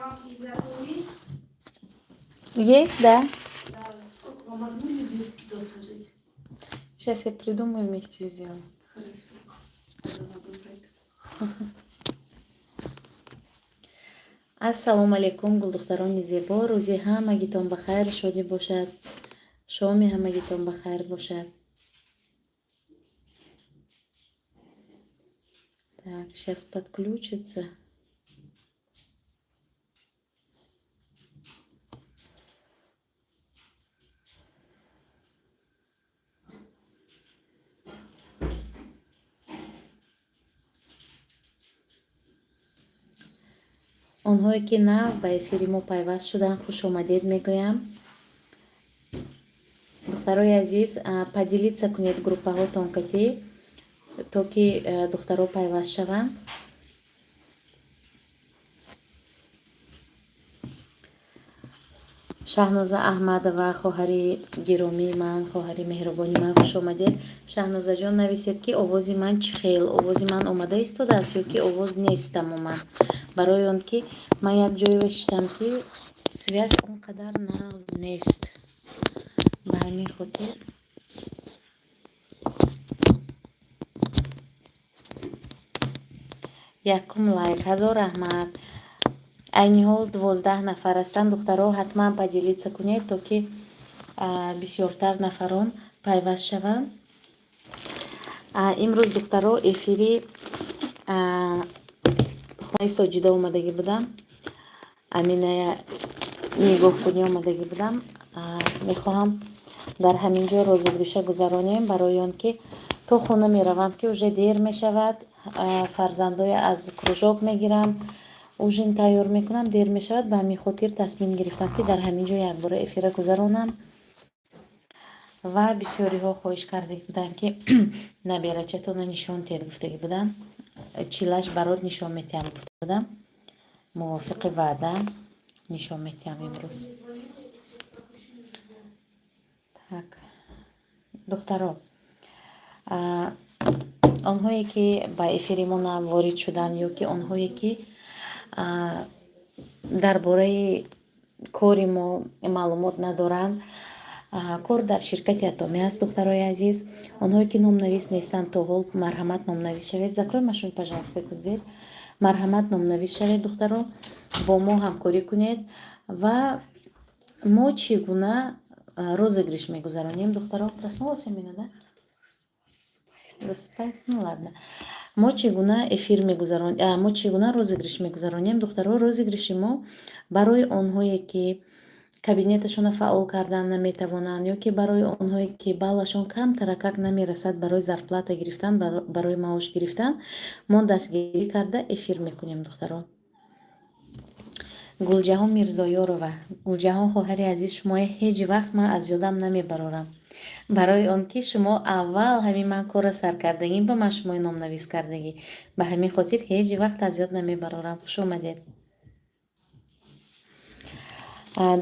Вафли из Есть, да? Да. Сколько вам, одну или две досложить? Сейчас я придумаю, вместе сделаем. Хорошо. Тогда могу брать. Ассалому алайкум, гулдухтарони зебо. Рӯзи ҳамагитон ба хайр, шодӣ бошад. Шоми ҳамагитон ба хайр бошад. Так, сейчас подключится. Онҳое, ки нав ба эфири мо пайваст шуданд, хушомадед мегӯям. Духтарои азиз, поделиться кунед группаҳотон кати, то ки духтаро пайваст шаванд. Шаҳноза Аҳмадова, хоҳари гиромии ман, хоҳари меҳрубони ман, хушомадед. Шаҳнозаҷон, нависед, ки овози ман чӣ хел, овози ман омада истодааст ё ки овоз нест тамоман, барои он ки ман як ҷое шиштам, ки связь он қадар нағз нест, ба ҳамин хотир. Якум лайк, ҳазор раҳмат. Айни ҳол 12 нафар ҳастанд. Духтаро, ҳатман поделиться кунед, то ки бисёртар нафарон пайваст шаванд. Имрӯз, духтаро, эфири хонаи Соҷида омадагӣ будам, Аминая нигоҳкунӣ омадагӣ будам. Мехоҳам дар ҳамин ҷо розыгрыша гузаронем, барои он ки то хона меравам, ки уже дер мешавад, фарзандоя аз кружок мегирам, ужин тайёр мекунам, дер мешавад. Ба ҳамин хотир тасмим гирифтам, ки дар ҳамин ҷо якбора эфира гузаронам. Ва бисёриҳо хоҳиш карда буданд, ки наберачатона нишон диҳед, гуфтагӣ буданд. Чилаш барот нишон метиҳам, гуфта будам. Мувофиқи ваъда нишон метиҳам имрӯз. Так, духтаро, онҳое, ки ба эфири мо нав ворид шуданд ё ки онҳое, ки дар бораи кори мо маълумот надоранд, кор дар ширкати Атомӣ аст. Духтарои азиз, онҳое, ки номнавис нестанд то ҳол, марҳамат, номнавис шавед. Закрой машину, пожалуйста, эту дверь. Марҳамат, номнавис шавед, духтаро, бо мо ҳамкорӣ кунед. Ва мо чӣ гуна розыгрыш мегузаронем, духтаро? Проснулась Амина, да? Засыпает? Ну ладно. Мо чӣ гуна эфир мегузарон, мо чӣ гуна розыгрыш мегузаронем, духтаро? Розыгрыши мо барои онҳое, ки кабинеташонро фаъол кардан наметавонанд ё ки барои онҳое, ки баллашон камтаракак намерасад барои зарплата гирифтан, барои маош гирифтан, мо дастгирӣ карда эфир мекунем, духтаро. Гулҷаҳон Мирзоёрова, Гулҷаҳон, хоҳари азиз, шумоя ҳеҷ вақт ман аз ёдам намебарорам, барои он ки шумо аввал ҳамин ман корро сар кардагим, ба ман шумои номнавис кардагӣ. Ба ҳамин хотир ҳеҷ вақт аз ёд намебарорам. Хуш омадед,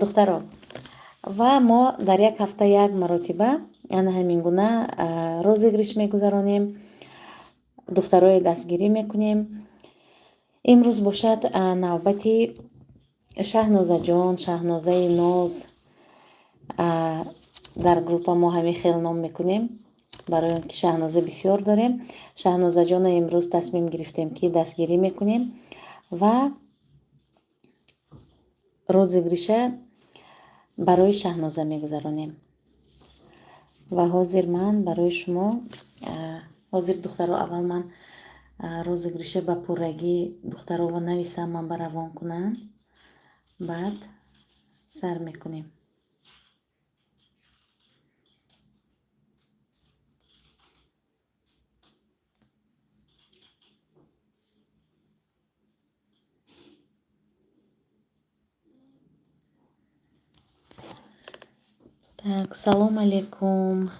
духтаро. Ва мо дар як ҳафта як маротиба ана ҳамин гуна розыгрыш мегузаронем, духтарои дастгирӣ мекунем. Имрӯз бошад навбати Шаҳнозаҷон, Шаҳнозаи ноз. Дар группа мо ҳамин хел ном мекунем, барои он ки Шаҳноза бисёр дорем. Шаҳнозаҷона имрӯз тасмим гирифтем, ки дастгирӣ мекунем ва розыгрыша барои Шаҳноза мегузаронем. Ва ҳозир ман барои шумо, ҳозир, духтаро, аввал ман розыгрыша ба пуррагӣ духтарова нависам, ман ба равон кунам, баъд сар мекунем. Так, салом алейкум,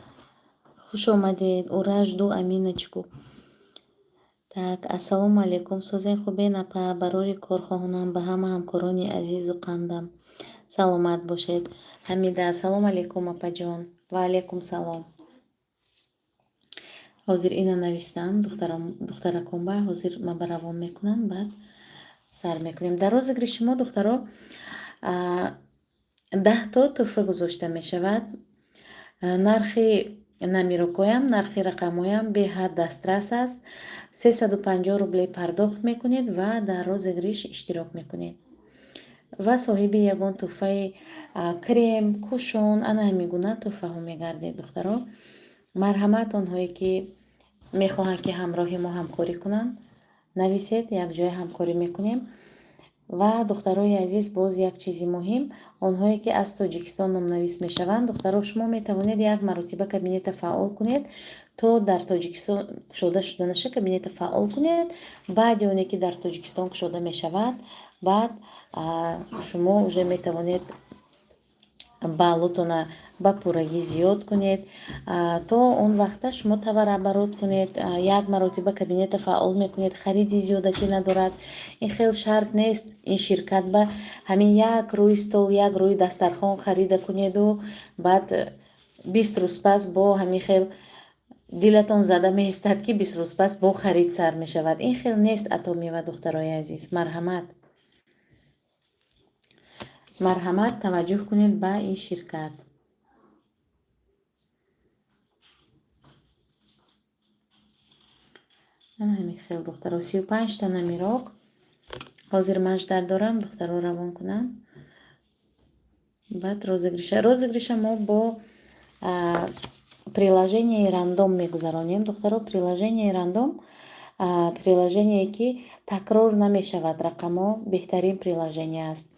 хуш омадед. Ура, жду Аминочку. Так, ассалому алейкум, созен, хубен, апа? Барори кор хоҳонам ба ҳама ҳамкорони азизу қандам. Саломат бошед. Ҳамида, ассалому алейкум, апаҷон. Ва алейкум салом. Ҳозир ина навистам, духтараконба, ҳозир ман ба равон мекунам, баъд Сар мекунем. Дар розыгрыши мо, духтаро, 10 то тӯҳфа гузошта мешавад. Нархи номерокоям, нархи рақамҳоям беҳад дастрас аст. 350 рубле пардохт мекунед ва дар розыгрыш иштирок мекунед ва соҳиби ягон тӯҳфаи крем, кушон, ана ҳамин гуна тӯҳфаҳо мегардед, духтаро. Марҳамат, онҳое ки мехоҳанд, ки ҳамроҳи мо ҳамкорӣ кунанд, нависед, якҷоя ҳамкорӣ мекунем. Ва, духтарои азиз, боз як чизи муҳим: онҳое ки аз Тоҷикистон номнавис мешаванд, духтаро, шумо метавонед як маротиба кабинета фаъол кунед, то дар Тоҷикистон кушода шуданаша кабинета фаъол кунед. Баъди оне ки дар Тоҷикистон кушода мешавад, баъд шумо уже метавонед баллотона ба пуррагӣ зиёд кунед. То он вақта шумо товарооборот кунед. Як маротиба кабинета фаъол мекунед, хариди зиёдатӣ надорад. Ин хел шарт нест ин ширкат ба ҳамин як рӯи стол, як рӯи дастархон харида кунеду баъд 20 рӯз пас бо ҳамин хел дилатон зада меистад, ки 20 рӯз пас бо харид сар мешавад. Ин хел нест Атомева, духтарои азиз. Марҳамат, марҳамат, таваҷҷӯҳ кунед ба ин ширкат. Ана ҳамин хел, духтаро, 35-та номерок. Ҳозир ман ждать дорам, духтаро равон кунам. Баъд розыгрыша мо бо приложенияи рандом мегузаронем, духтаро. Приложенияи рандом, приложение ки такрор намешавад рақамҳо, беҳтарин приложение аст.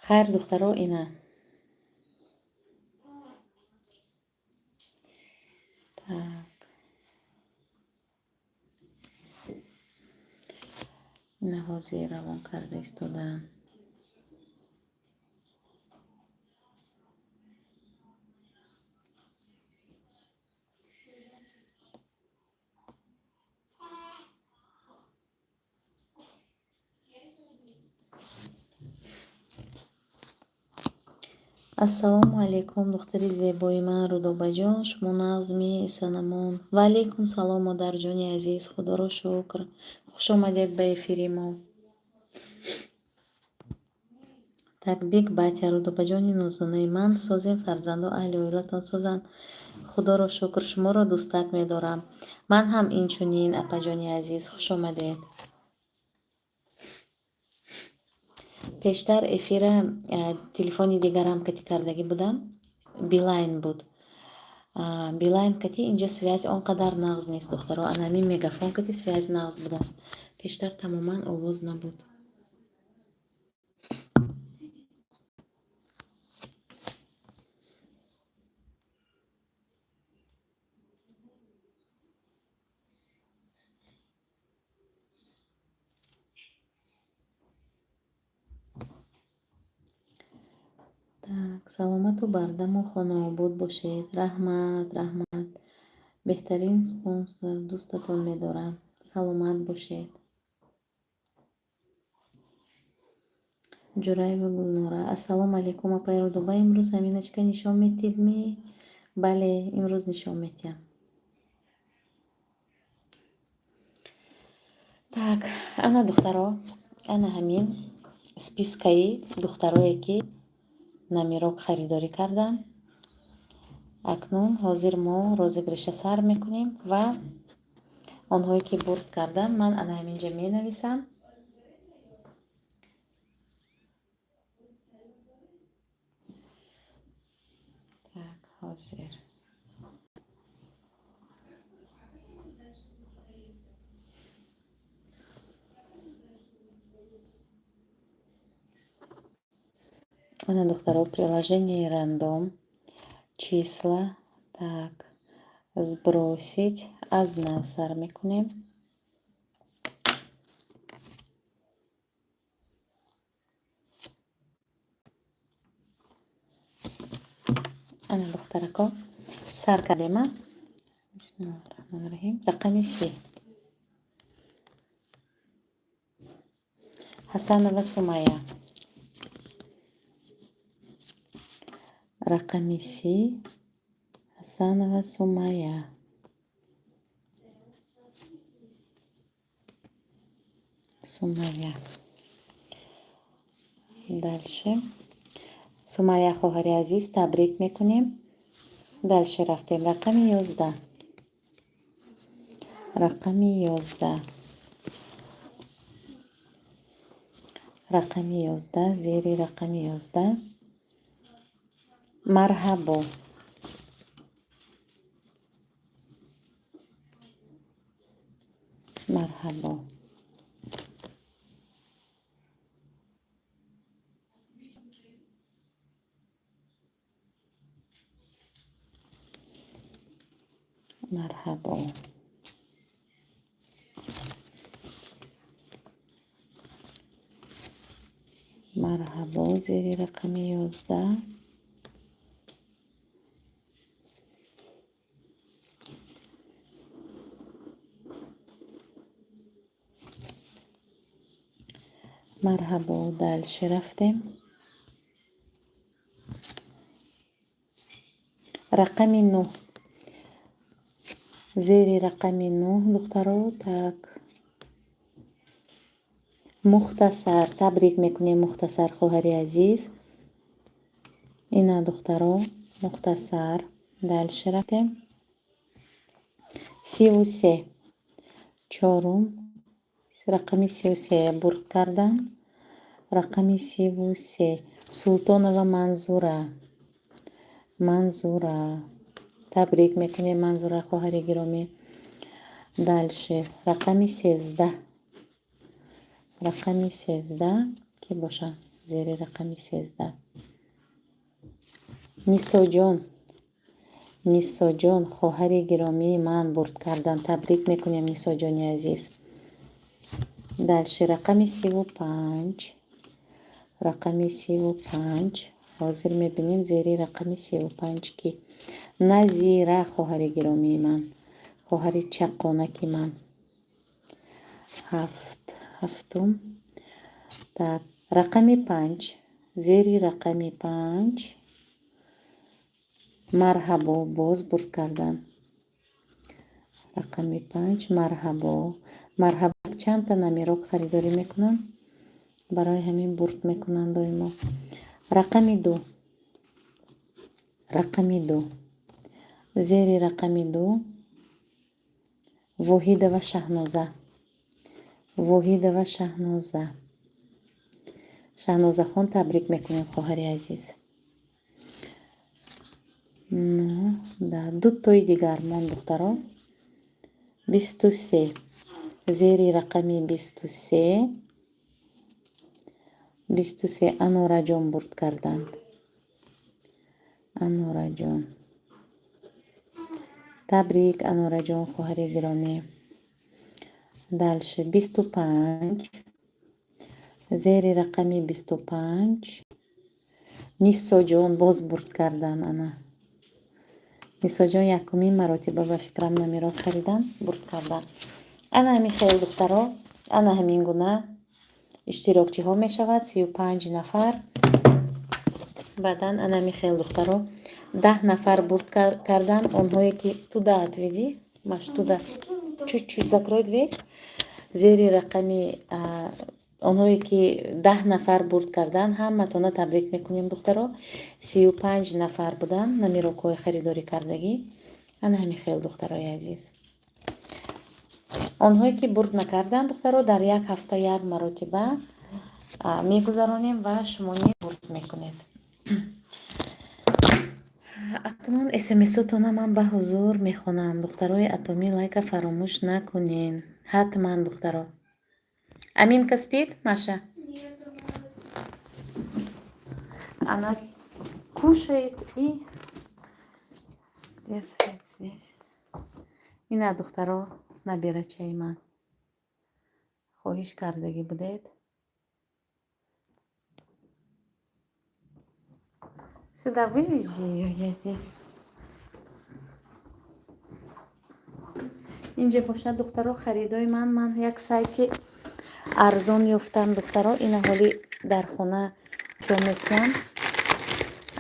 Хайр, духтаро, ина. Так, ина ҳозир равон карда истодаам. Ассалому алайкум, духтари зебои ман Рудобаҷон, шумо нағзми, санамон? Ва алайкум салом, модарҷони азиз, худоро шукр. Хуш омадед ба эфири мо. Так, биг батя, Рудобаҷони нозунаи ман, созем, фарзанду аҳли оилатон созанд. Худоро шукр, шуморо дӯстак медорам. Ман ҳам инчунин, апаҷони азиз, хуш омадед. Пештар эфира телефони дигарам кати кардагӣ будам, Билайн буд. Билайн кати инҷа связь он қадар нағз нест, духтаро. Ана ҳамин Мегафон кати связь нағз будааст. Пештар тамоман овоз набуд. Так, саломату бардаму хонаобод бошед. Раҳмат, раҳмат. Беҳтарин спонсор, дӯстатон медорам. Саломат бошед. Ҷураева Гулнора. Ассалому алайкум, апаи Рудоба, имрӯз ҳаминачка нишон метидмӣ? Бале, имрӯз нишон метиҳам. Так, ана, духтаро, ана ҳамин спискаи духтарое ки номерок харидорӣ карданд. Акнун ҳозир мо розыгрыша сар мекунем ва онҳое ки бурд карданд, ман ана ҳаминҷа менависам. Так, ҳозир. Ана, духтаро, приложение рандом, числа, так, сбросить, аз нав сар мекунем. Ана, духтарако, сар кардема. Бисмиллоҳи раҳмони раҳим. Рақами 30. Ҳасанова Сумая. Рақами 30, Ҳасанова Сумая. Сумайя. Дальше. Сумайя, хоҳари азиз, табрик мекунем. Дальше рафтем. Рақами 11. Рақами 11. Рақами 11, зери рақами 11. Марҳабо. Марҳабо. Марҳабо. Марҳабо, зери рақами 11. Марҳабо. Дальше рафтем. Рақами 9. Зери рақами 9, духтаро. Так. Мухтасар. Табрик мекунем, Мухтасар, хоҳари азиз. Ина, духтаро, Мухтасар. Дальше рафтем. 33. Чорум. Рақами 33 бурд кардан. Рақами 33. Султонова Манзура. Манзура. Табрик мекунем, Манзура, хоҳари гиромӣ. Дальше. Рақами 13. Рақами 13 ки бошад зери рақами 13? Нисоҷон. Нисоҷон, хоҳари гиромии ман, бурд кардан. Табрик мекунем, Нисоҷони азиз. Дальше рақами 35. Рақами 35. Ҳозир мебинем зери рақами 35 ки. Назира, хоҳари гиромии ман. Хоҳари чаққонаки ман. Ҳафт. Ҳафтум. Так, рақами 5. Зери рақами 5. Марҳабо, боз бурд кардан. Рақами 5, марҳабо. Марҳабо, чандта номерок харидорӣ мекунанд. Барои ҳамин бурд мекунанд доимо. Рақами 2. Рақами 2. Зери рақами 2 Воҳидова Шаҳноза. Воҳидова Шаҳноза. Шаҳнозахон, табрик мекунем, хоҳари азиз. Ну, да, дутои дигар монд, духтаро. 23. Зери рақами 23. 23 Анораҷон бурд карданд. Анораҷон. Табрик, Анораҷон, хоҳари гиромӣ. Дальше 25. Зери рақами 25 Нисоҷон боз бурд кардан, ана. Нисоҷон якумин маротиба ба фикрам номерок харидан, бурд кардан. Ана ҳамин хел, духтаро, ана ҳамин гуна иштирокчиҳо мешавад, 35 нафар. Баъдан ана ҳамин хел, духтаро, 10 нафар бурд кардан, онҳое ки туда отведи, Маш, туда. Чуть-чуть закрой дверь. Зери рақами онҳое ки 10 нафар бурд кардан, ҳаматона табрик мекунем, духтаро. 35 нафар буданд номерокҳои харидорӣ кардагӣ. Ана ҳамин хел, духтарои азиз. Онҳое ки бурд накарданд, духтаро, дар як ҳафта як маротиба мегузаронем ва шумо низ бурд мекунед. Акнун смсотона ман ба ҳузур мехонам. Духтарои атомӣ, лайка фаромӯш накунен. Ҳатман, духтаро. Аминка спит, Маша? Нет. Она кушает и... Где свет здесь? Ина, духтаро, набирачаи ман. Хоҳиш кардагӣ будед. Сюда вывези ее, я здесь. Инҷа бошад, духтаро, харидои ман. Ман як сайти арзон ёфтам, духтаро. Ина ҳоли дар хона чо мекунам.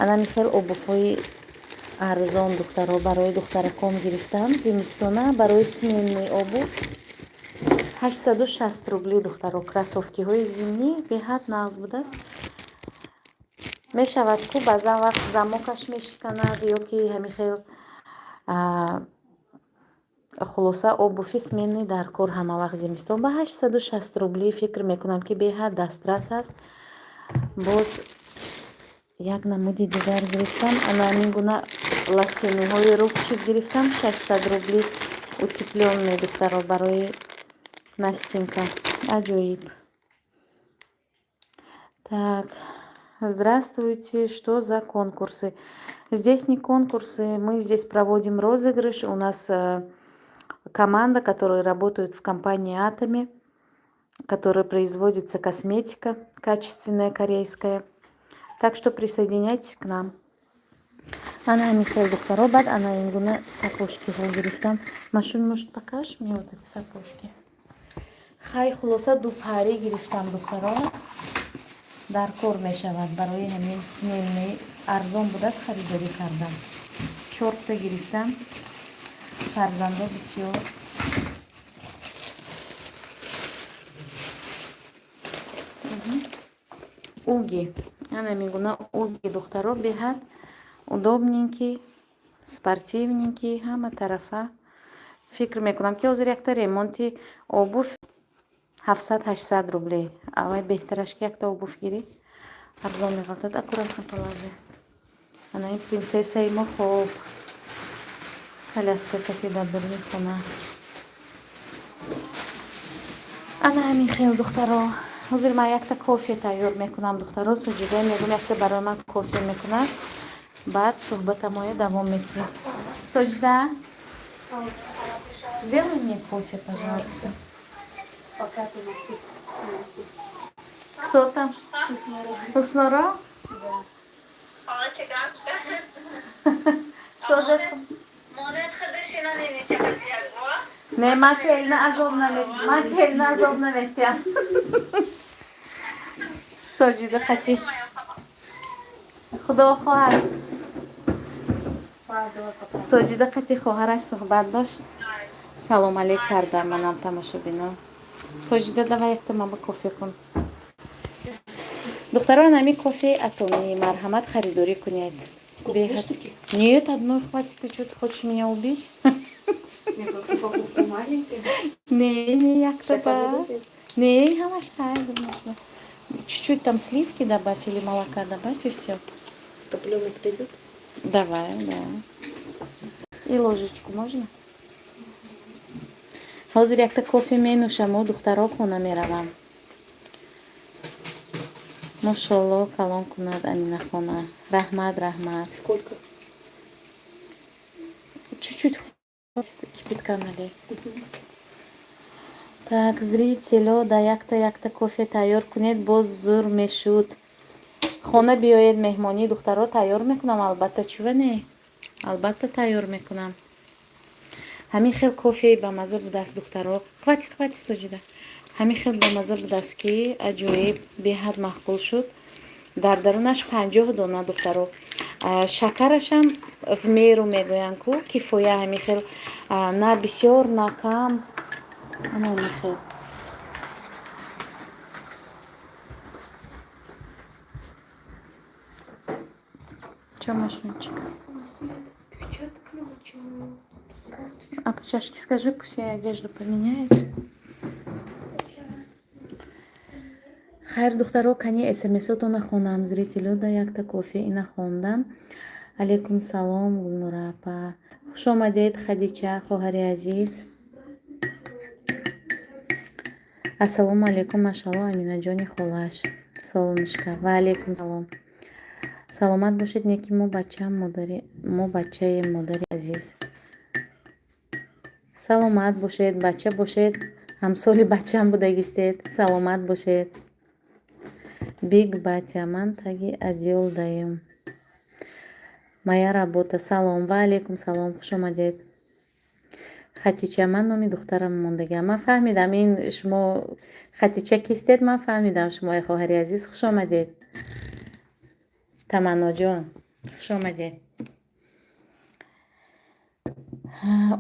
Анами хел обувҳои арзон, духтаро, барои духтараком гирифтам. Зимистона барои сменный обувь. 860 рубли, духтаро. Кроссовкиҳои зимний беҳад нағз будааст. Мешавад ку, баъзан вақт замокаш мешиканад ё ки ҳамин хел, хулоса, обуви сменный дар кор ҳама вақт зимистон. Ба 860 рубли фикр мекунам, ки беҳад дастрас аст. Боз як намуди дигар гирифтам. Ана ҳамин гуна лосиниҳои рубчик гирифтам, 600 рубли, утеплённый, духтаро, барои Настенька. Аҷоиб. Так, здравствуйте, что за конкурсы? Здесь не конкурсы, мы здесь проводим розыгрыш. У нас команда, которая работает в компании Атоми, которая производится косметика качественная корейская. Так что присоединяйтесь к нам. Ана ҳамин хел, духтаро. Баъд ана ин гуна сапожкиҳо гирифтам. Машун, может, покажешь мне вот эти сапожки? Хай, хулоса, ду пари гирифтам, духтаро, дар кор мешавад барои ҳамин сменный. Арзон будааст, харидорӣ кардам, чорта гирифтам, фарзандо бисёр. Угги, ана мегуна угги, духтаро, беҳад удобненький, спортивненький, ҳама тарафа. Фикр мекунам, ки ҳозир якта ремонти обувь 700-800 рублей. Авай беҳтараш, ки якта обувь гирӣ, арзон меғалтад. Аккуратно положи. Ана ин принцессаи мо хоб, коляска кати дар даруни хона. Ана ҳамин хел, духтаро. Ҳозир ман якта кофе тайёр мекунам, духтаро. Суҷида мегӯм, якта барои ман кофе мекунад, баъд суҳбатамоя давом мекунем. Соҷида, сделай мне кофе, пожалуйста. Пока ты нас тут. Кто там? Хуснора? Да. Созет. Монет хадашина не Не, ман келина азоб намет, ман келина азоб наметиҳам. Соҷида қати. Худо хоҳад. Соҷида қати хоҳараш суҳбат дошт. Салом алейк кардам манам тамошобино. Соҷида, давай якта мама кофе кун. Духтарон, ҳамин кофе Атомӣ, марҳамат, харидорӣ кунед. Сколько, две штуки? Нет, одной хватит. Ты что, ты хочешь меня убить? Мне просто упаковка маленькая. Не, не, якта Шоколад бас. есть? Не, ҳамаш хайр. Чуть-чуть там сливки добавь или молока добавь, и все. Топленый подойдет? Давай, да. И ложечку можно? Ҳозир якта кофе менӯшаму, духтаро, хона меравам. Мошолло, калон кунад Аминахона. Раҳмат, раҳмат. Сколько? Чуть-чуть кипятка налей. Так, зритело, да якта якта кофе тайёр кунед, боз зур мешуд. Хона биёед меҳмонӣ, духтаро, тайёр мекунам, албатта, чува не? Албатта, тайёр мекунам. Ҳамин хел кофеи бамаза будааст, духтаро. Хватит, хватит, Соҷида. Ҳамин хел бамаза будааст, ки аҷоиб, беҳад маъқул шуд. Дар дарунаш 50 дона, духтаро. Шакарашам в меру мегӯянд ку, кифоя, ҳамин хел, на бисёр, на кам. Ана ҳамин хел. Чё, Машунчик? Перчаток намочила. А по чашке скажи, пусть я одежду поменяет. Хайр, духтаро, кани смсотона хонам. Зрителю да якта кофе ина хондам. Алейкум салом, Гулнура апа. Хуш омадед, Хадича, хоҳари азиз. Ассалому алейкум, машалло, Аминаҷони холаш. Солнышко. Ва алейкум салом. Саломат бошед, неки мо бачаам модари, мо бачаем, модари азиз. Саломат бошед, бача бошед, ҳамсоли бачаам будагистед. Саломат бошед. Биг батя, ман таги одеял даем. Моя работа. Салом. Ва алейкум салом. Хуш омадед. Хатича, ман номи духтарам мондагиам. Ман фаҳмидам, ин шумо Хатича кистед, ман фаҳмидам шумои, хоҳари азиз. Хуш омадед. Таманноҷон, хуш омадед.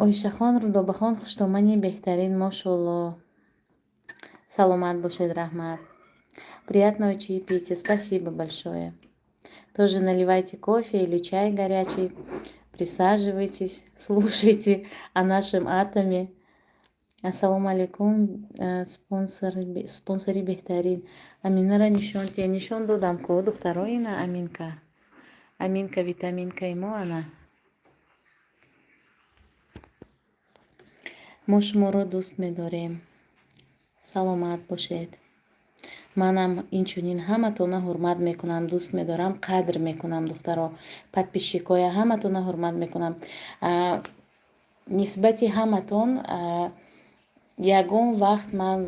Оишахон, Рудобахон, хуштомани беҳтарин, мошолло. Саломат бошед, раҳмат. Приятного чаепития, спасибо большое. Тоже наливайте кофе или чай горячий, присаживайтесь, слушайте о нашем атоме. Ассалому алайкум, спонсори беҳтарин. Аминара нишон тия, нишон додам ку, духтаро, ина Аминка. Аминка витаминкаи мо ана. Мо шуморо дӯст медорем. Саломат бошед. Манам инчунин ҳаматона ҳурмат мекунам, дӯст медорам, қадр мекунам, духтаро. Подписчикоя ҳаматона ҳурмат мекунам. Нисбати ҳаматон ягон вақт ман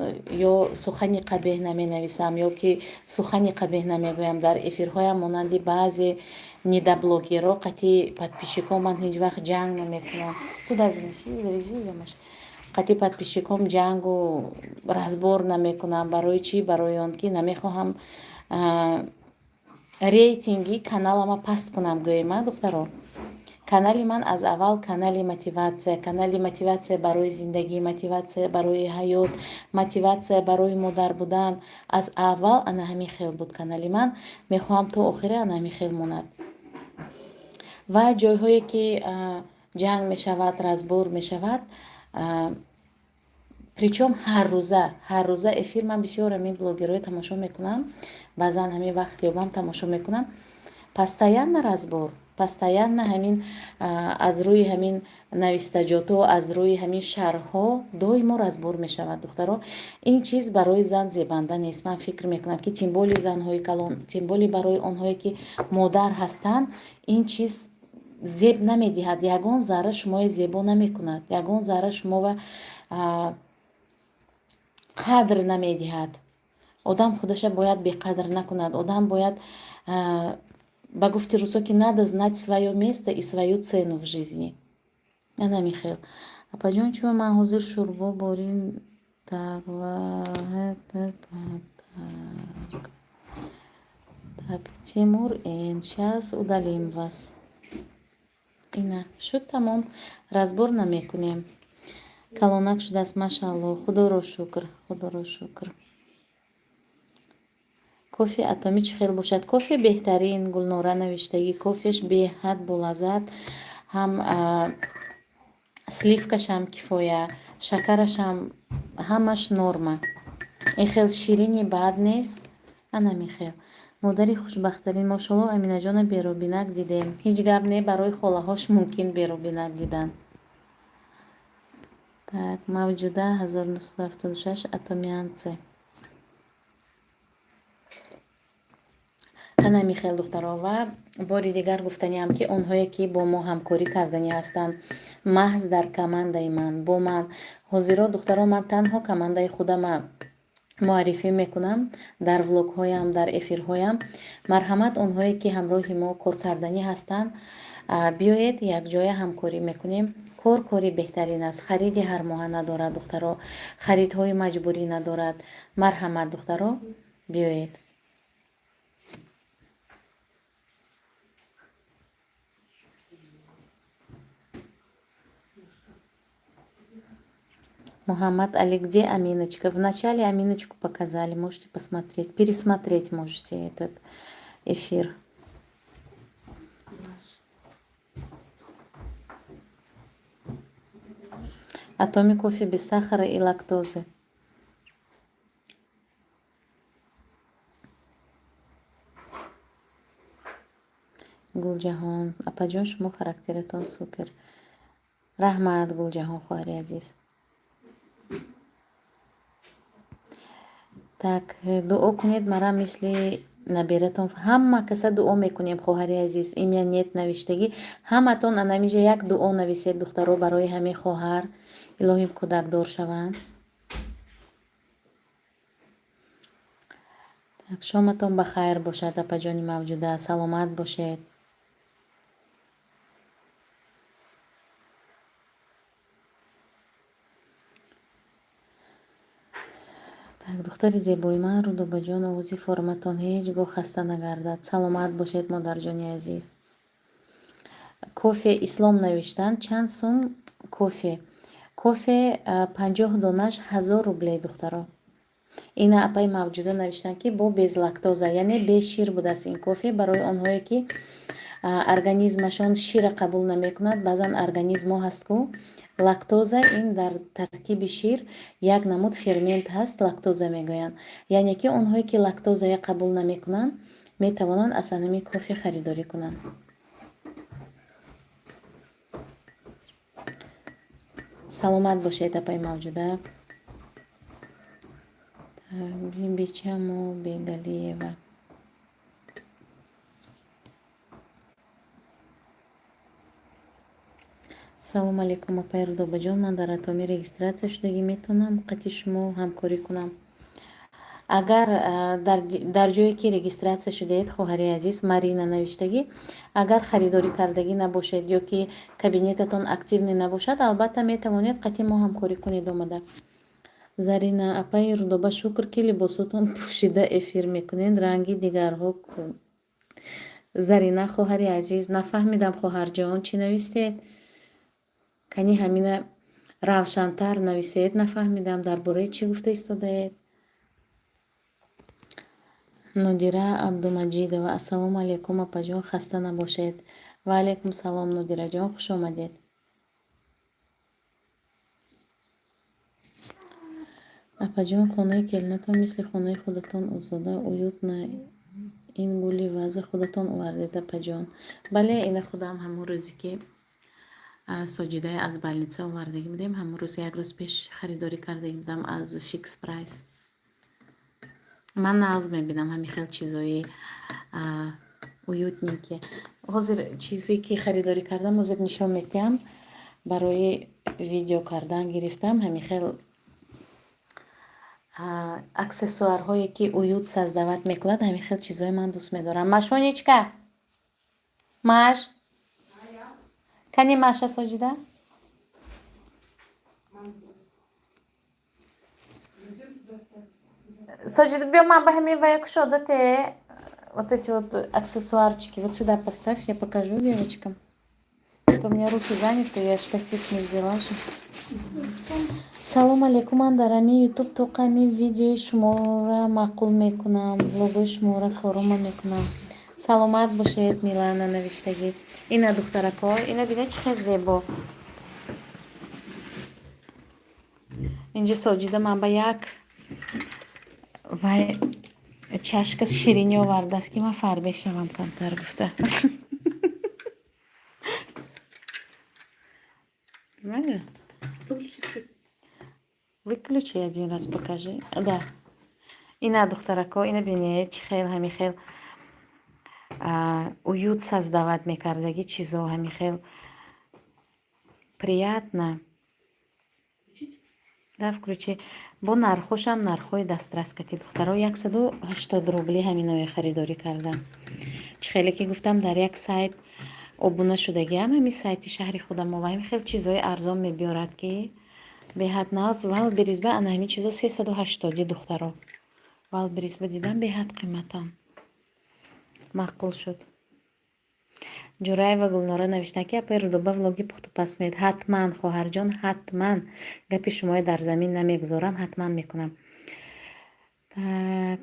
ё сухани қабеҳ наменависам, ё ки сухани қабеҳ намегӯям дар эфирҳоям, монанди баъзе недоблогерҳо қати подписчиком ман ҳеҷ вақт ҷанг намекунам. Туда занеси, завези ёмаш. Қати подписчиком ҷангу разбор намекунам. Барои чӣ? Барои он ки намехоҳам рейтинги каналама паст кунам, гӯем, а, духтаро. Канали ман аз аввал канали мотиватсия, канали мотиватсия барои зиндагӣ, мотиватсия барои ҳаёт, мотиватсия барои модар будан. Аз аввал ана ҳамин хел буд канали ман. Мехоҳам то охира ана ҳамин хел монад. Ва ҷойҳое ки ҷанг мешавад, разбор мешавад, причём ҳаррӯза, ҳаррӯза эфир ман бисёр ҳамин блогерҳоро тамошо мекунам, баъзан ҳамин вақт ёбам тамошо мекунам. Постоянно разбор, постоянно ҳамин аз рӯи ҳамин навистаҷотҳо, аз рӯи ҳамин шарҳҳо доимо разбор мешавад, духтаро. Ин чиз барои зан зебанда нест. Ман фикр мекунам, ки тем более занҳои калон, тем более барои онҳое ки модар ҳастанд, ин чиз зеб намедиҳад, ягон зарра шуморо зебо намекунад, ягон зарра шуморо қадр намедиҳад. Одам худаша бояд беқадр накунад. Одам бояд, ба гуфти русо, ки надо знать своё место и свою цену в жизни. Ана михел. Апаҷон, чӯ ман ҳозир шӯрбо борин так ва так. Так, Тимур Н, сейчас удалим вас. Ина, шуд тамом. Разбор намекунем. Калонак шудааст, машаалло. Худоро шукр, худоро шукр. Кофе Атомӣ чӣ хел бошад? Кофе беҳтарин, Гулнора навиштагӣ. Кофеш беҳад болаззат. Ҳам сливкашам кифоя, шакарашам ҳамаш норма. Ин хел ширини бад нест. Ана михел. Модари хушбахттарин, мошалло, Аминаҷона беробинак дидем. Ҳеҷ гап не, барои холаҳош мумкин беробинак дидан. Так, Мавҷуда 1976 Атомианце. Ана михел, духтаро, ва бори дигар гуфтаниам, ки онҳое ки бо мо ҳамкорӣ карданӣ ҳастанд, маҳз дар командаи ман, бо ман. Ҳозиро, духтаро, ман танҳо командаи худама муаррифӣ мекунам дар влогҳоям, дар эфирҳоям. Марҳамат, онҳое ки ҳамроҳи мо кор карданӣ ҳастанд, биёед, якҷоя ҳамкорӣ мекунем. Кор кори беҳтарин аст. Хариди ҳармоҳа надорад, духтаро, харидҳои маҷбурӣ надорад. Марҳамат, духтаро, биёед. Мухаммад Али, где Аминочка? Вначале Аминочку показали, можете посмотреть, пересмотреть можете этот эфир. Атоми кофе без сахара и лактозы. Гулҷаҳон, апаҷон, шумо характератон супер. Раҳмат, Гулҷаҳон, хоҳари азиз. Так, дуо кунед мара мисли набератон. Ҳама каса дуо мекунем, хоҳари азиз. Имя нет навиштагӣ. Ҳаматон анамиҷа як дуо нависед, духтаро, барои ҳамин хоҳар. Илоҳим кӯдакдор шаванд. Так, шоматон ба хайр бошад, апаҷони Мавҷуда. Саломат бошед. Так, духтари зебои ман, Рудобаҷон, овози форматон ҳеҷ гоҳ хаста нагардад. Саломат бошед, модарҷони азиз. Кофе Ислом навиштанд. Чанд сум кофе? Кофе 50 донаш 1000 рублей, духтаро. Ина апаи Мавҷуда навиштанд, ки бо без лактоза, яъне бе шир будааст ин кофе, барои онҳое ки организмашон шира қабул намекунад. Баъзан организмҳо ҳаст ку, лактоза ин дар таркиби шир як намуд фермент ҳаст, лактоза мегӯянд. Яъне ки онҳое ки лактозая қабул намекунанд, метавонанд аз анами кофе харидорӣ кунанд. Саломат бошед, апаи Мавҷуда. Бибичамо Бегалиева. Салом алейкум, апаи Рудобаҷон, ман дар Атомӣ регистрация шудагӣ, метавонам қати шумо ҳамкорӣ кунам? Агар дар ҷое ки регистрация шудаед, хоҳари азиз Марина навиштагӣ, агар харидорӣ кардагӣ набошед ё ки кабинетатон активный набошад, албатта метавонед қати мо ҳамкорӣ кунед омада. Зарина: апаи Рудоба, шукр, ки либосотон пӯшида эфир мекунед, ранги дигарҳо. Зарина, хоҳари азиз, нафаҳмидам, хоҳарҷон, чӣ навистед? Кани ҳамина равшантар нависед, нафаҳмидам, дар бораи чӣ гуфта истодаед. Нодира Абдумаҷидова: ассалому алайкум, апаҷон, хаста набошед. Ва алайкум салом, Нодираҷон, хуш омадед. Апаҷон, хонаи келинатон мисли хонаи худатон озода, уютно. Ин гули ваза худатон овардед, апаҷон? Бале, ина худам ҳамон рӯзе ки Соҷидае аз больница овардагӣ будем, ҳамон рӯз, як рӯз пеш харидорӣ кардагӣ будам аз Фикс Прайс. Ман нағз мебинам ҳамин хел чизои уютненькие. Ҳозир чизе ки харидорӣ кардам, ҳозир нишон медиҳам. Барои видео кардан гирифтам ҳамин хел аксессуарҳое ки уют создавать мекунад. Ҳамин хел чизҳои ман дӯст медорам. Машонечка, Маш, кани Маша? Соҷида, Соҷида, биё, ман ба ҳамин вая кушода те. Вот эти вот аксессуарчики вот сюда поставь, я покажу девочкам. А то у меня руки заняты, я штатив не взяла же. Салом алейкум, ман дар ҳамин Ютуб тоқами видеои шуморо маъқул мекунам, влогои шуморо корома мекунам. Саломат бошед, Милана навиштагӣ. Ина, духтарако, ина бинед, чӣ хел зебо. Инҷа Соҷида ман ба як вай чашка ширинӣ овардааст, ки ман фарбе шавам камтар гуфта. Нормально? Выключи свет. Выключи, один раз покажи. Да. Ина, духтарако, ина бинед, чӣ хел ҳамин хел уют создавать мекардагӣ чизо, ҳамин хел приятно. Включить? Да, включи. Бо нархошам нархҳои дастрас кати, духтаро, 180 рубли ҳаминое харидорӣ кардам. Чӣ хеле ки гуфтам, дар як сайт обуна шудагиам, ҳамин сайти шаҳри худамо, ва ҳамин хел чизҳои арзон мебиёрад, ки беҳад нағз. Вайлдберризба ана ҳамин чизо 380-и, духтаро. Вайлдберризба дидам, беҳад қиматам. Маъқул шуд. Ҷураева Гулнора навиштанд, ки апаи Рудоба, влоги пухтупаз кунед. Ҳатман, хоҳарҷон, ҳатман. Гапи шуморо дар замин намегузорам, ҳатман мекунам. Так,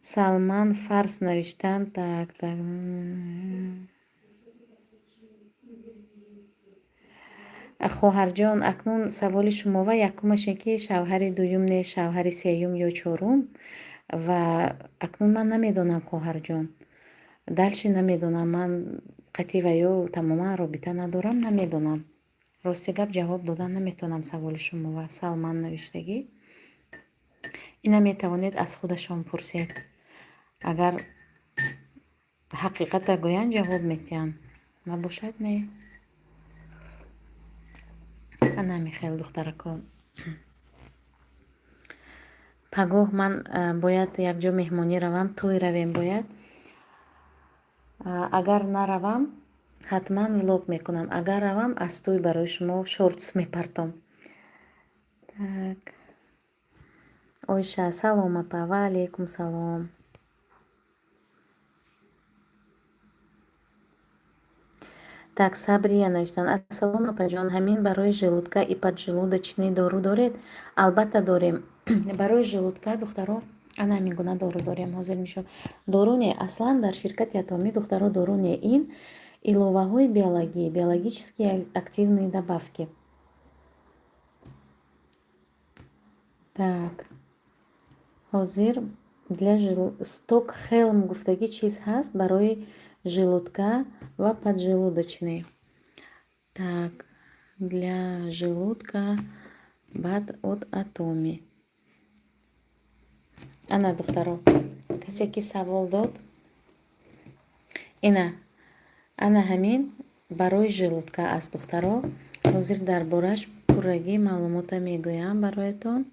Салман Фарс навиштанд. Так, так. Хоҳарҷон, акнун саволи шумо ва якумаш ин ки шавҳари дуюм не, шавҳари сеюм ё чорум, ва акнун ман намедонам, хоҳарҷон. Дальше намедонам, ман қатъи ва ё тамоман робита надорам, намедонам. Рости гап, ҷавоб додан наметавонам саволи шумо ва Салман навиштагӣ. Ина метавонед аз худашон пурсед. Агар ҳақиқата гӯянд, ҷавоб медиҳанд. Набошад, не. Ана михел, духтарако. Пагоҳ ман бояд якҷо меҳмонӣ равам, тӯй равем бояд. Агар наравам, ҳатман влог мекунам. Агар равам, аз тӯй барои шумо шортс мепартом. Так. Ойша: салом, апа. Ва алейкум салом. Так, Сабрия навиштанд: Ассалому апаҷон, ҳамин барои желудка и поджелудочный дору доред? Албатта дорем. Барои желудка, духтаро, ана ҳамин гуна дору дорем. Ҳозир нишон. Дору не, аслан дар ширкати Атомӣ, духтаро, дору не. Ин иловаҳои биологӣ, биологические активные добавки. Так, ҳозир для сток хелм гуфтагӣ чиз ҳаст барои желудка ва поджелудочный. Так, для желудка баъд от Атоми. Ана, духтаро, касе ки савол дод, ина, ана ҳамин барои желудка аст, духтаро. Ҳозир дар бораш пуррагӣ маълумота мегӯям бароятон.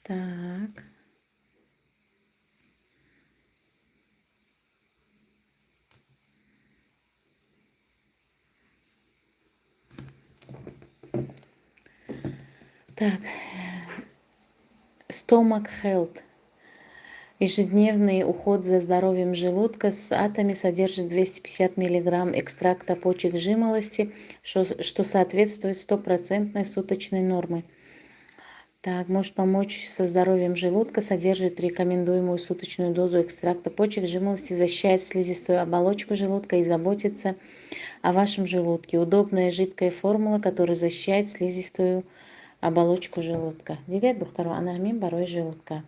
Так. Так, Stomach Health. Ежедневный уход за здоровьем желудка с Атоми содержит 250 миллиграмм экстракта почек жимолости, что соответствует стопроцентной суточной норме. Так, может помочь со здоровьем желудка, содержит рекомендуемую суточную дозу экстракта почек жимолости, защищает слизистую оболочку желудка и заботится о вашем желудке. Удобная жидкая формула, которая защищает слизистую оболочку желудка. Дидед, духтаро, ана ҳамин барои желудка.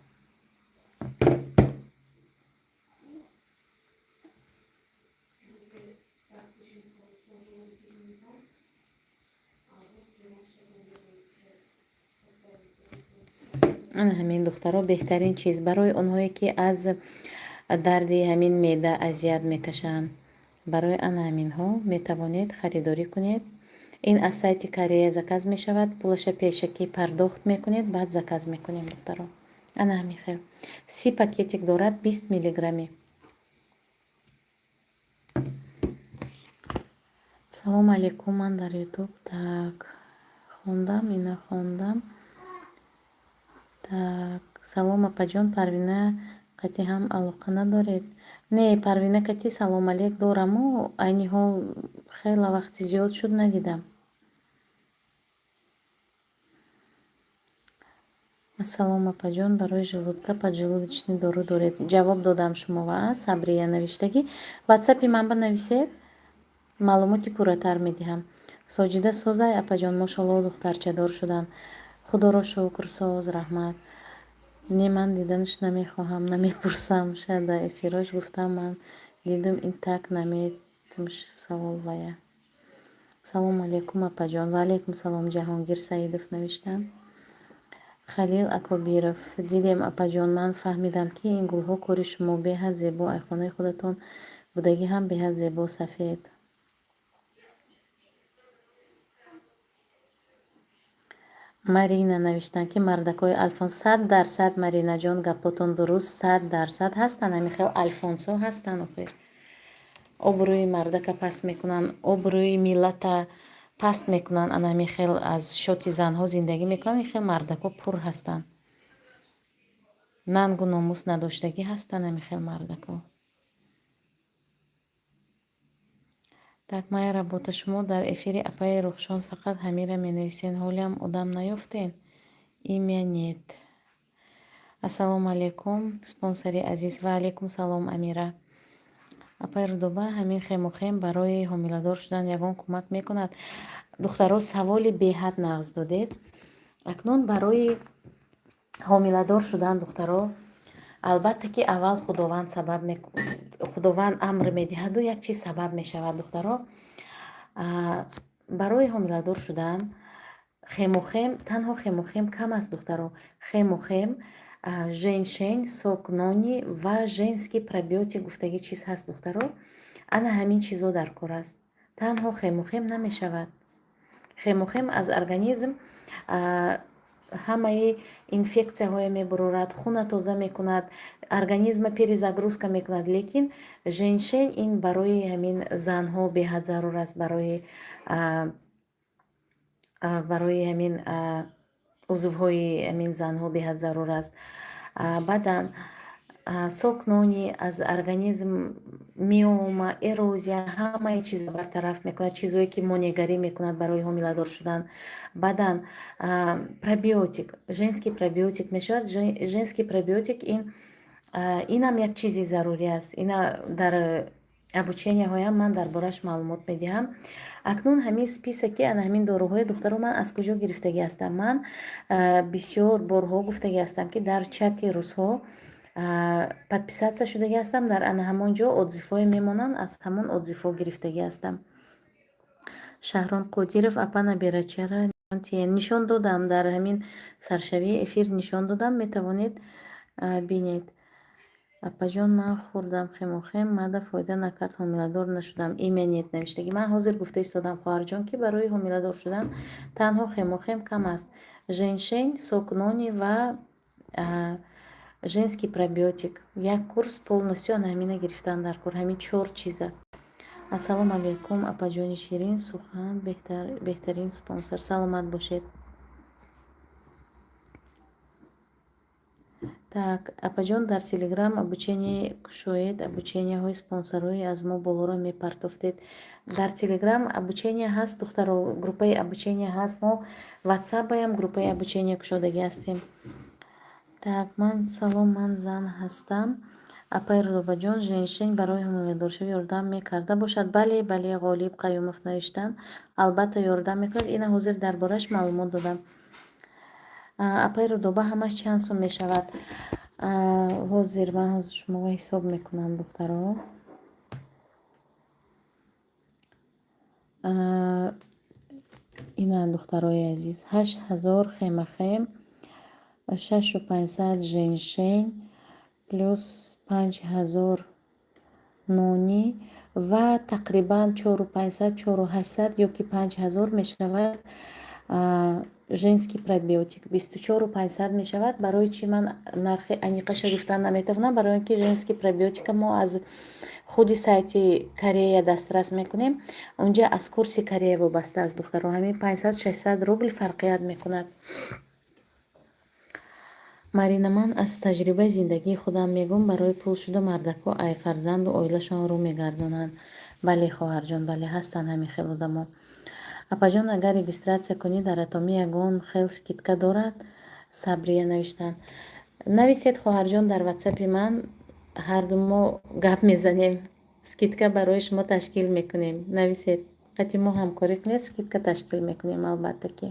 Ана ҳамин, духтаро, беҳтарин чиз барои онҳое, ки аз дарди ҳамин меъда азият мекашанд. Барои ана ҳаминҳо метавонед харидорӣ кунед. Ин аз сайти Корея заказ мешавад, пулаша пешакӣ пардохт мекунед, баъд заказ мекунем, духтаро. Ана ҳамин хел. 30 пакетик дорад, 20 миллиграммӣ. Салом алейкум, ман дар Ютуб так хондам, ина хондам. Так, салом апаҷон, Парвина кати ҳам алоқа надоред? Не, Парвина кати салом алейк дораму, айни ҳол хеле вақти зиёд шуд, надидам. Ассалом апаҷон, барои желудка поджелудочный дору доред? Ҷавоб додам шумо ва Сабрия навиштагӣ. Ватсапи ман ба нависед, маълумоти пурратар медиҳам. Соҷида созай апаҷон, мошалло, духтарчадор шуданд. Худоро шукр, соз, раҳмат. Не, ман диданаш намехоҳам, намепурсам. Шояд дар эфирош гуфтам, ман дидам, ин так наметимш савол вая. Салому алейкум апаҷон. Ва алейкум салом, Ҷаҳонгир Саидов навиштам. Халил Акобиров. Дидем, апаҷон, ман фаҳмидам, ки ин гулҳо кори шумо, беҳад зебо, айхонаи худатон будагӣ ҳам беҳад зебо, сафед. Марина навиштанд, ки мардакҳои Альфонс. 100%, Маринаҷон, гапотон дуруст, 100% ҳастанд ҳамин хел альфонсҳо ҳастанд охир. Обрӯи мардака паст мекунанд, обрӯи миллата паст мекунанд, ана ҳамин хел аз шоти занҳо зиндагӣ мекунанд, ин хел мардакҳо пур ҳастанд. Нангу номус надоштагӣ ҳастанд ҳамин хел мардакҳо. Так, моя работа. Шумо дар эфири апаи Рухшон фақат ҳамира менависен, ҳолиам одам наёфтен? Имя нет. Ассалому алайкум, спонсори азиз. Ва алайкум салом, Амира. Апаи Рудоба, ҳамин хемохем барои ҳомиладор шудан ягон кӯмак мекунад? Духтаро, саволи беҳад нағз додед. Акнун барои ҳомиладор шудан, духтаро, албатта ки аввал Худованд сабаб, Худованд амр медиҳаду як чиз сабаб мешавад, духтаро. Барои ҳомиладор шудан хемохем, танҳо хемохем кам аст, духтаро. Хемохем, женьшень, сок нони ва женский пробиотик гуфтагӣ чиз ҳаст, духтаро. Ана ҳамин чизо дар кор аст. Танҳо хемохем намешавад. Хемохем аз организм ҳамаи инфексияҳое мебурорад, хуна тоза мекунад, организма перезагрузка мекунад, лекин женьшень ин барои ҳамин занҳо беҳад зарур аст, барои ҳамин узвҳои ҳамин занҳо беҳад зарур аст. Баъдан Сок нони аз организм миома, эрозия, ҳамаи чиза бартараф мекунад, чизое ки монеъгарӣ мекунад барои ҳомиладор шудан. Баъдан пробиотик, женский пробиотик мешавад. Женский пробиотик ин инам як чизи зарурӣ аст. Ина дар обученияҳоям ман дар бораш маълумот медиҳам. Акнун ҳамин списоки ана ҳамин доруҳои духтаро ман аз куҷо гирифтагӣ ҳастам? Ман бисёр борҳо гуфтагӣ ҳастам, ки дар чати рӯзҳо подписаться шудагӣ ҳастам, дар ана ҳамон ҷо отзывҳое мемонанд, аз ҳамон отзывҳо гирифтагӣ ҳастам. Шаҳрон Қодиров, апа, наберачара нишон додам, дар ҳамин саршавии эфир нишон додам, метавонед бинед. Апаҷон, ман хӯрдам хемохем, мада фоида накард, ҳомиладор нашудам. Имя нет навиштагӣ. Ман ҳозир гуфта истодам, хоҳарҷон, ки барои ҳомиладор шудан танҳо хемохем кам аст. Женьшень, сок нони ва женский пробиотик. Як курс полностью ана ҳамина гирифтан дар кор, ҳамин чор чиза. Ассалому алайкум, апаҷони ширин сухан, беҳтарин спонсор. Саломат бошед. Так, апаҷон, дар Телеграм обучение кушоед, обученияҳои спонсорҳои аз мо болоро мепартофтед. Дар Телеграм обучение ҳаст, духтаро, группаи обучение ҳаст. Мо Ватсапаям группаи обучение кушодагӣ ҳастем. Так, ман салом, ман зан ҳастам. Апаи Рудобаҷон, женьшень барои ҳомиладоршавӣ ёрдам мекарда бошад? Бале, бале, Ғолиб Қаюмов навиштанд. Албатта, ёрдам мекунад. Ина ҳозир дар бораш маълумот додам. Апаи Рудоба, ҳамаш чанд сум мешавад? Ҳозир ман ҳозир шуморо ҳисоб мекунам, духтаро. Ина, духтарои азиз, 8000 хемахем, 6500 женьшень, плюс 5000 нони ва тақрибан 4500, 4800 ё ки 5000 мешавад женский пробиотик, 24 500 мешавад. Барои чӣ ман нархи аниқаша гуфтан наметавонам? Барои он ки женский пробиотика мо аз худи сайти Корея дастрас мекунем, унҷа аз курси Корея вобаста аст, духтаро, ҳамин 500-600 рубл фарқият мекунад. Марина, ман аз таҷрибаи зиндагии худам мегӯм, барои пул шуда мардакҳо ай фарзанду оилашон рӯ мегардонанд. Бале, хоҳарҷон, бале, ҳастанд ҳамин хел одамо. Апаҷон, агар регистрация кунӣ, дар Атомӣ ягон хел скидка дорад? Сабрия навиштанд. Нависед, хоҳарҷон, дар ватсапи ман, ҳарду мо гап мезанем, скидка барои шумо ташкил мекунем. Нависед, қати мо ҳамкорӣ кунед, скидка ташкил мекунем, албатта ки.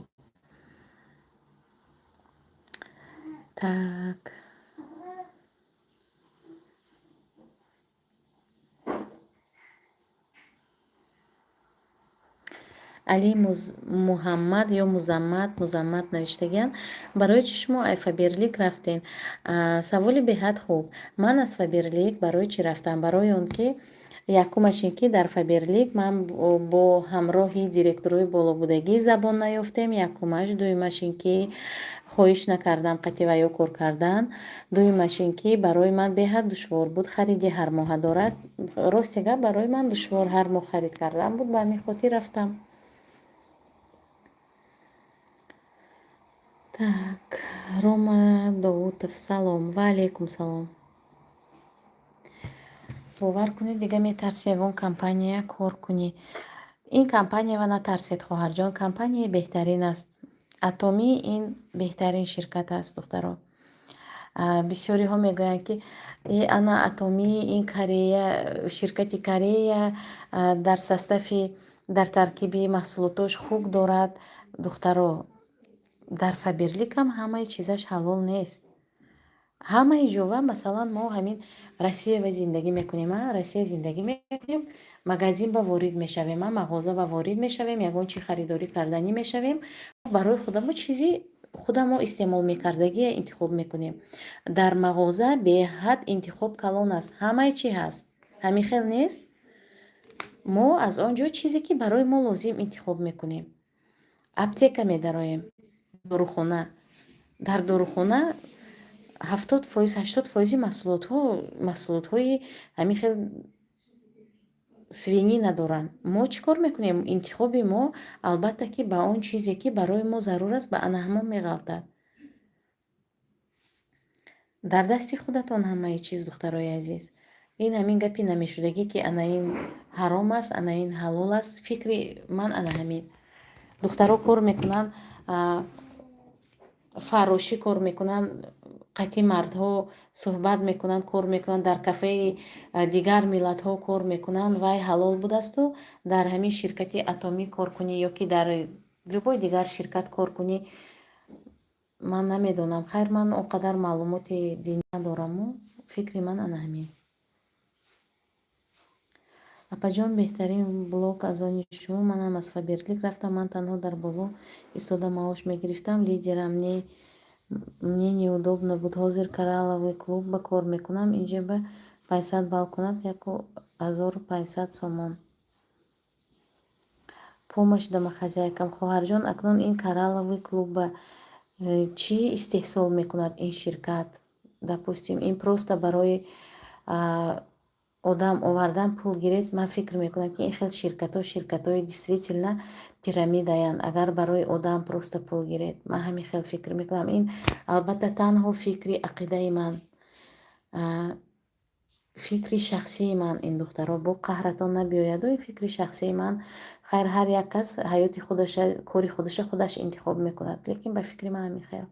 Так, Али Муҳаммад ё Музаммат, Музаммат навиштагианд: барои чӣ шумо ай Фаберлик рафтем? Саволи беҳад хуб. Ман аз Фаберлик барои чӣ рафтам? Барои он ки якумаш ин ки дар Фаберлик ман бо ҳамроҳи директорои болобудагӣ забон наёфтем, якумаш. Дуюмаш ин ки хоҳиш накардам қати ва ё кор кардан. Дуюмаш ин ки барои ман беҳад душвор буд, хариди ҳармоҳа дорад. Рости гап, барои ман душвор ҳар моҳ харид кардан буд, ба ҳамин хотир рафтам. Так, Рома Довутов, салом. Ва алайкум салом. Бовар кунед, дига метарси ягон компания кор кунӣ. Ин компаниява натарсед, хоҳарҷон, компанияи беҳтарин аст. Атомӣ ин беҳтарин ширкат аст, духтаро. Бисёриҳо мегӯянд, ки ана Атомӣ ин Корея, ширкати Корея, дар состави, дар таркиби маҳсулотош хук дорад. Духтаро, дар Фаберликам ҳамаи чизаш ҳалол нест. Ҳамаи ҷова, масалан, мо ҳамин Россиява зиндагӣ мекунем, Россия зиндагӣ мекунем, магазин ба ворид мешавем, мағоза ба ворид мешавем, ягон чи харидорӣ карданӣ мешавем, барои худамо чизи худамо истеъмол мекардагия интихоб мекунем. Дар мағоза беҳад интихоб калон аст, ҳамаи чи ҳаст. Ҳамин хел нест? Мо аз он ҷо чизе ки барои мо лозим интихоб мекунем. Аптека медароем, дорухона. Дар дорухона 70%, 80%-и маҳсулотҳо маҳсулотҳои ҳамин хел свинина доранд. Мо чӣ кор мекунем? Интихоби мо, албатта ки, ба он чизе ки барои мо зарур аст, ба ана ҳамон меғалтад. Дар дасти худатон ҳамаи чиз, духтарои азиз. Ин ҳамин гапи намешудагӣ, ки ана ин ҳаром аст, ана ин ҳалол аст, фикри ман ана ҳамин. Духтаро кор мекунанд, фаррошӣ кор мекунанд, қатъи мардҳо суҳбат мекунанд, кор мекунанд, дар кафеи дигар миллатҳо кор мекунанд, вай ҳалол будасту дар ҳамин ширкати Атомӣ кор кунӣ ё ки дар любой дигар ширкат кор кунӣ, ман намедонам. Хайр, ман он қадар маълумоти динӣ надораму, фикри ман ана ҳамин. Апаҷон, беҳтарин блог аз они шумо. Манам аз Фаберлик рафтам. Ман танҳо дар боло истода маош мегирифтам. Лидерам не, мне неудобно буд. Ҳозир Коралловый клуб ба кор мекунам. Инҷа ба 500 балл кунад 1500 сомон. Помощь домохозяйкам. Хоҳарҷон, акнун ин Коралловый клуб ба чӣ истеҳсол мекунад ин ширкат? Допустим, ин просто барои одам овардан пул гиред. Ман фикр мекунам, ки ин хел ширкатҳо ширкатҳои действительно пирамидаянд. Агар барои одам просто пул гиред, ман ҳамин хел фикр мекунам. Ин албатта танҳо фикри ақидаи ман, фикри шахсии ман. Ин, духтаро, бо қаҳратон набиёяду, ин фикри шахсии ман. Хайр, ҳар як кас ҳаёти худаша, кори худаша худаш интихоб мекунад, лекин ба фикри ман ҳамин хел.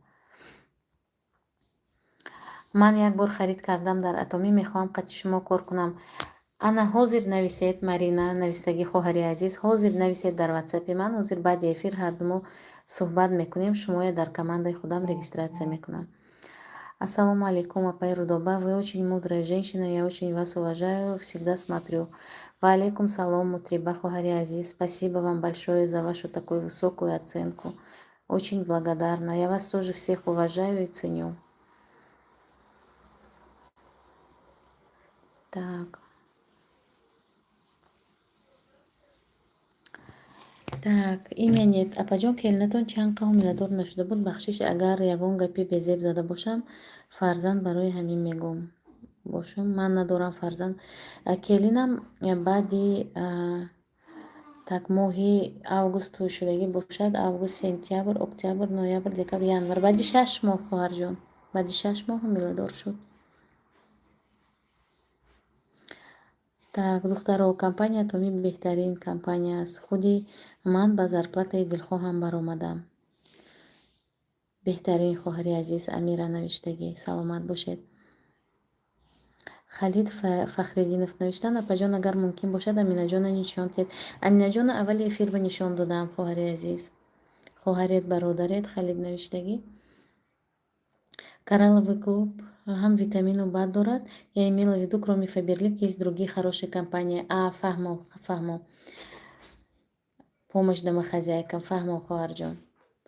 Ман як бор харид кардам дар Атомӣ, мехоҳам қати шумо кор кунам. Ана ҳозир нависед, Марина навистагӣ, хоҳари азиз, ҳозир нависед дар ватсапи ман. Ҳозир баъди эфир ҳардумо суҳбат мекунем, шумоя дар командаи худам регистрация мекунам. Ассалому алейкум, апай Рудоба, вы очень мудрая женщина, я очень вас уважаю, всегда смотрю. Ва алейкум салом, Мутриба, хоҳари азиз, спасибо вам большое за вашу такую высокую оценку. Очень благодарна. Я вас тоже всех уважаю и ценю. Так. Так, имя нет. Апаҷон, келинатон чанд қа ҳомиладор нашуда буд? Бахшиш, агар ягон гапи безеб зада бошам, фарзанд барои ҳамин мегӯм. Бошам, ман надорам фарзанд. Келинам баъди так моҳи август тӯй шудагӣ бошад, август, сентябр, октябр, ноябр, декабр, январ. Баъди 6 моҳ, хоҳарҷон. Баъди 6 моҳ ҳомиладор шуд. Так, духтаро, компания Атомӣ беҳтарин компания аст. Худи ман ба зарплатаи дилхоҳам баромадам. Беҳтарин, хоҳари азиз, Амира навиштагӣ. Саломат бошед. Халид Фахриддинов навиштанд: апаҷон, агар мумкин бошад, Аминаҷона нишон диҳед. Аминаҷона аввали эфир ба нишон додам, хоҳари азиз. Хоҳаред, бародаред, Халид навиштагӣ. Коралловый клуб ҳам витамину бад дорад. Я имела в виду, кроме Фаберлик есть другие хорошие компании. А, фаҳмо, фаҳмо. Помощь домохозяйкам, фаҳмо, хоҳарҷон.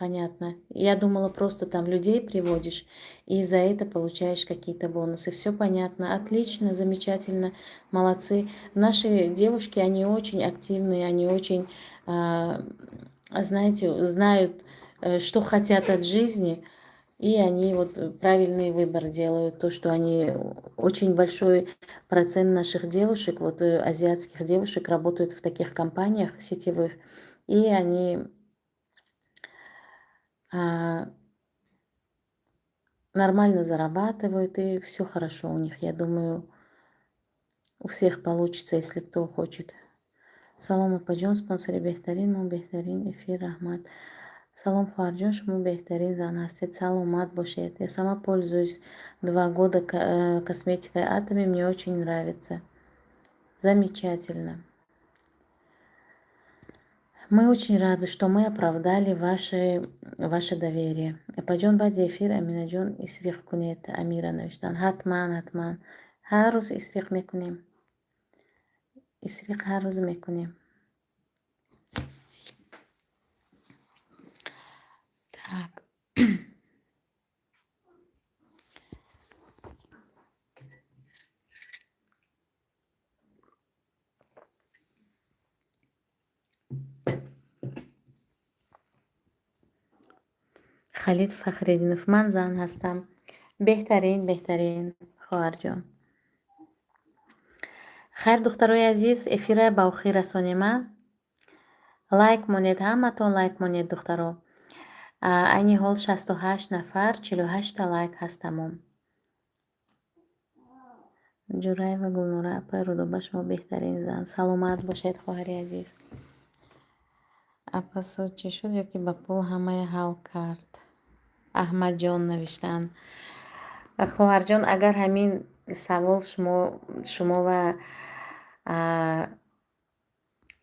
Понятно. Я думала, просто там людей приводишь и за это получаешь какие-то бонусы. Все понятно. Отлично, замечательно. Молодцы. Наши девушки, они очень активные, они очень, знаете, знают, что хотят от жизни. И они вот правильный выбор делают, то, что они очень большой процент наших девушек, вот азиатских девушек, работают в таких компаниях сетевых, и они нормально зарабатывают, и все хорошо у них. Я думаю, у всех получится, если кто хочет. Салом, апаҷон, спонсори беҳтарин, мо беҳтарин эфир, раҳмат. Салом, хоҳарҷон, шумо беҳтарин зан ҳастед, саломат бошед. Я сама пользуюсь 2 года косметикой Атоми, мне очень нравится. Замечательно. Мы очень рады, что мы оправдали ваше доверие. Апаҷон, баъди эфир Аминаҷон исриқ кунед, Амира навиштанд. Ҳатман, ҳатман. Ҳар рӯз исриқ мекунем. Исриқ ҳар рӯз мекунем. Так. Халид Фахриддинов: ман зан ҳастам. Беҳтарин, беҳтарин, хоҳарҷон. Хайр, духтарои азиз, эфира ба охир расонем. Лайк монед, ҳаматон лайк монед, духтаро. Айни ҳол 68 нафар, 48-та лайк ҳаст, тамом. Ҷураева Гулнора: апай Рудоба, шумо беҳтарин зан. Саломат бошед, хоҳари азиз. Апа, суд чӣ шуд ё ки ба пул ҳамая ҳал кард? Аҳмадҷон навиштаанд. Хоҳарҷон, агар ҳамин савол шумова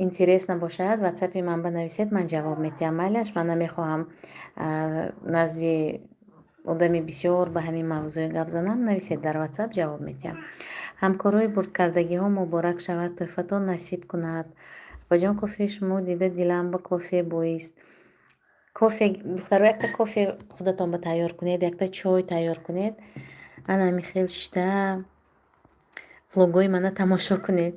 интересно бошад, ватсапи ман банависед, ман ҷавоб медиҳам. Майлаш, ман намехоҳам назди одами бисёр ба ҳамин мавзӯе гап занам. Нависед дар ватсап, ҷавоб медиҳам. Ҳамкорҳои бурдкардагиҳо муборак шавад, тӯҳфатон насиб кунад. Апаҷон, кофеи шумо дида, дилам ба кофе боист. Кофе, духтаро, якта кофе худатон ба тайёр кунед, якта чой тайёр кунед, ана ҳамин хел шишта влогҳои мана тамошо кунед.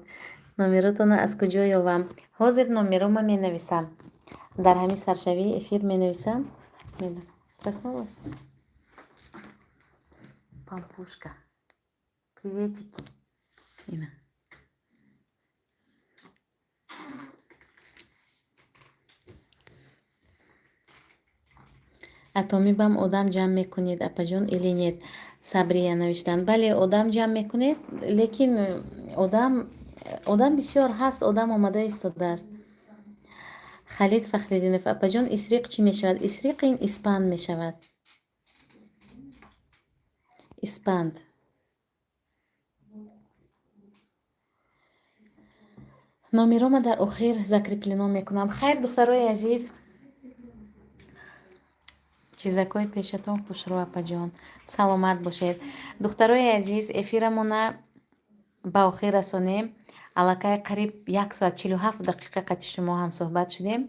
Номеротонро аз куҷо ёвам? Ҳозир номеро ман менависам, дар ҳамин саршавии эфир менависам. Проснулась пампушка, приветики. Ина, атомибам одам ҷамъ мекунед, апаҷон, или нет? Сабрия навиштанд. Бале, одам ҷамъ мекунед, лекин одам бисёр ҳаст, одам омада истодааст. Халид Фахриддинов: апаҷон, исриқ чӣ мешавад? Исриқ ин испанд мешавад, испанд. Номерома дар охир закреплено мекунам. Хайр, духтарои азиз, чизакҳои пешатон хушрӯ, апаҷон, саломат бошед. Духтарои азиз, эфирамона ба охир расонем. Аллакай қариб 1 соат 47 дақиқа қати шумо ҳамсӯҳбат шудем.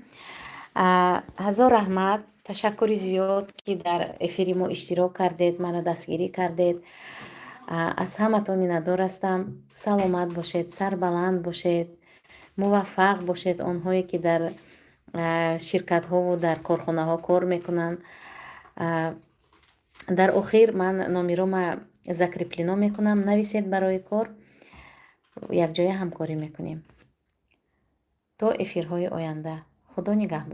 Ҳазор раҳмат, ташаккури зиёд, ки дар эфири мо иштирок кардед, маро дастгирӣ кардед. Аз ҳаматон миннатдор ҳастам. Саломат бошед, сарбаланд бошед, муваффақ бошед. Онҳое ки дар ширкатҳову дар корхонаҳо кор мекунанд, дар охир ман номерома закреплено мекунам, нависед барои кор, якҷоя ҳамкорӣ мекунем. То эфирҳои оянда, худо нигаҳбон.